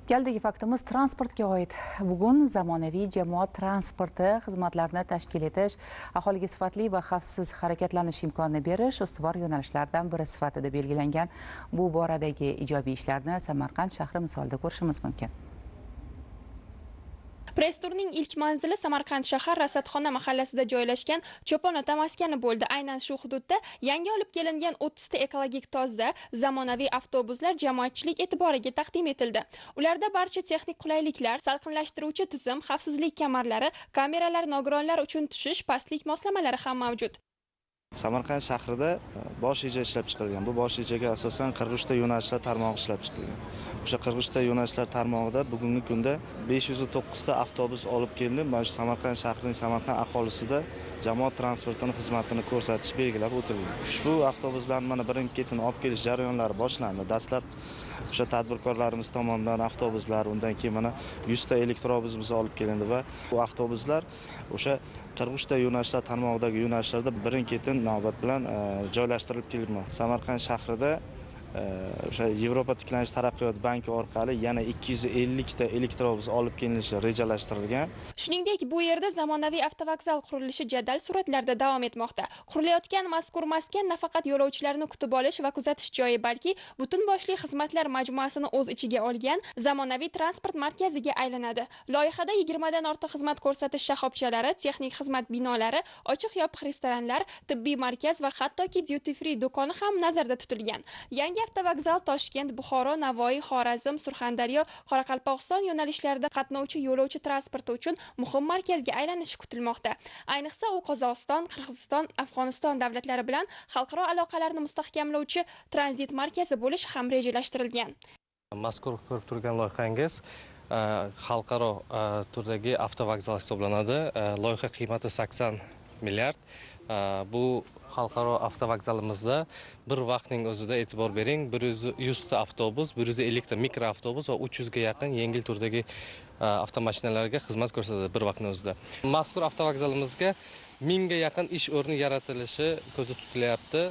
Galdagi faktimiz transportga oid. Bugun zamonaviy jamoat transporti xizmatlarini tashkil etish, aholiga sifatli va xavfsiz harakatlanish imkonini berish ustuvor yo'nalishlardan biri sifatida belgilangan. Bu boradagi ijobiy ishlarni Samarqand shahri misolida ko'rishimiz mumkin. Press turning ilk manzili Samarqand shahar Rasadxona mahallasida joylashgan Cho'pon ota maskani bo'ldi. Aynan shu hududda yangi olib kelingan 30 ta ekologik toza zamonaviy avtobuslar jamoatchilik e'tiboriga taqdim etildi. Ularda barcha texnik qulayliklar, salqinlashtiruvchi tizim, xavfsizlik kamarlari, kameralar, nogironlar uchun tushish, pastlik moslamalari ham mavjud. Samarqand shahrida bosh reja ishlab chiqilgan. Bu bosh rejaga asosan 43 ta yo'nalishlar tarmog'i ishlab chiqilgan. O'sha 43 ta yo'nalishlar tarmog'ida bugungi kunda 509 ta avtobus olib kelinib, mana shu Samarqand shahrining Samarqand aholisida jamoat transportining xizmatini ko'rsatish belgilab o'tilgan. Ushbu avtobuslarni mana birin-ketin olib kelish jarayonlari boshlandi. Dastlab o'sha tadbirkorlarimiz tomonidan avtobuslar, undan keyin mana 100 ta elektrobusimiz olib kelindi va bu avtobuslar o'sha 43 ta yo'nalishlar tarmog'idagi yo'nalishlarda birin-ketin navbat bilan joylashtirilib kelinmoqda. Samarqand shahrida o'sha Yevropa tiklanish taraqqiyot banki orqali yana 250 ta elektrobus olib kelinishi rejalashtirilgan. Shuningdek, bu yerda zamonaviy avtovokzal qurilishi jadal sur'atlarda davom etmoqda. Qurilayotgan mazkur maskan nafaqat yo'lovchilarni kutib olish va kuzatish joyi, balki butun boshli xizmatlar majmuasini o'z ichiga olgan zamonaviy transport markaziga aylanadi. Loyihada 20 dan ortiq xizmat ko'rsatish shoxobchalari, texnik xizmat binolari, ochiq-yopiq restoranlar, tibbiy markaz va hattoki duty free do'koni ham nazarda tutilgan. Yangi avtovokzal Toshkent, Buxoro, Navoiy, Xorazm, Surxondaryo, Qoraqalpog'iston yo'nalishlarida qatnovchi yo'lovchi transporti uchun muhim markazga aylanishi kutilmoqda. Ayniqsa, u Qozog'iston, Qirg'iziston, Afg'oniston davlatlari bilan xalqaro aloqalarni mustahkamlovchi tranzit markazi bo'lishi ham rejalashtirilgan. Mazkur ko'rib turgan loyihangiz xalqaro turdagi avtovokzal hisoblanadi. Loyiha qiymati 80 milliard. Bu xalqaro avtovokzalimizda bir vaqtning o'zida, e'tibor bering, 100 ta avtobus, 150 ta mikroavtobus va 300 ga yaqin yengil turdagi avtomashinalarga xizmat ko'rsatadi bir vaqtning o'zida. Mazkur avtovokzalimizga 1000 ga yaqin ish o'rni yaratilishi ko'zda tutilyapti.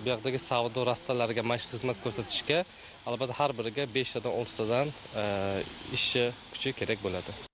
Bu yoqdagi savdo rastalariga mana shu xizmat ko'rsatishga albatta har biriga 5 tadan 6 tadan ishchi kuchi kerak bo'ladi.